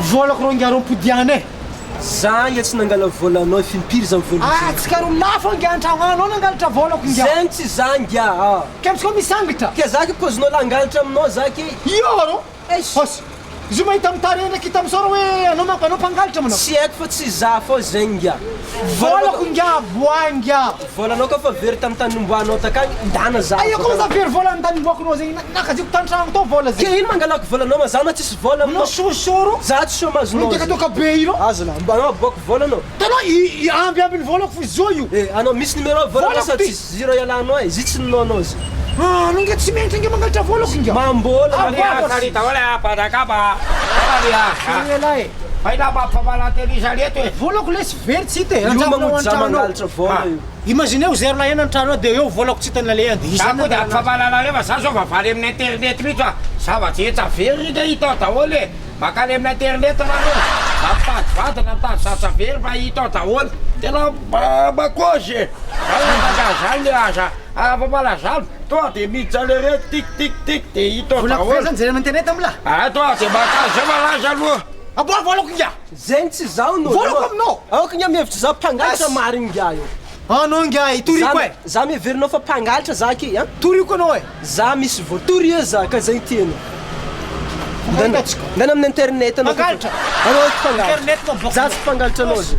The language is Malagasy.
Volako rô ngiahy rô mpodiana e. Za ngia tsy nangala volanao efa impiry za mivola Ah tsy karo lafo ngiahy antragno anao nangalatra volako ngiahy. Zegny tsy za ngiahy ah. Ke amitsika misangatra. Ke za ke pôzinao langalatra aminao za ke. Io rô. Eish. Hosy. Izy io mahita amin'ny tarehy ndraiky hita amin'izao raha hoe anao manko anao mpangalatra manao. Tsy haiko fa tsy za fô zegny ngiahy. Volako ngiahy boay ngiahy. Volanao koa fa very tamin'ny tany nomboanao takagny ndana za. Aia koa za very vola ny tany nomboakonao zegny nakajiko tantragno tao vola zegny. Ke ino mangalako volanao ma za ma tsisy vola aminao. Anao sosoro. Za tsy chômage-nao. Mitokatoka be io. Azona mba anao aboako vola anao. Hitanao i amby ambin'ny volako fo izy io. Eh anao misy numéro volanao sa tsisy? Zero ialanao e, izy tsy ninoanao izy. Ah anao nge tsy menatra nge mangalatra volako nge. Mambola mambola. Salut daholo e, mpanjakaba. Salut elah e. Fa ina mampifamalan-tenisa reto e. Volako lesy very tsy hita e. Io mamonjy za mangalatra vola io. Imaginez zero lahy an-trano ao dia eo volako tsy hitany nalehany dia iza Za koa dia ampifamalana fa za zao vavaly amin'ny internet mihitsy fa zava-drehetra very ry hita ao daholo e. Makany amin'ny internet nareo, na mitady vady na mitady zaza very fa hita ao daholo. Tena makôzy e! Zany resaka zany le aza afa-malazana, tonga de miditra le reto tik tik tik de hita ao Volako very daholo. zany jerena internet amla. Ah tonga de makany zay malaza aloha. Aboa volako ingahy! Zegny tsy zaho no Volako aminao! Aoka ingahy mihevitra za mpangalatra marigny ingahy io. Anao ingahy, toriko e! Za miheverinao fa mpangalatra za ke an! Toriko anao e! Za misy vola. Toria za ka zay tianao. Ndana ndana amin'ny internet anao. Mpangalatra. Anao tsy mpangalatra. Internet no aboaka. Za tsy mpangalatra anao zay.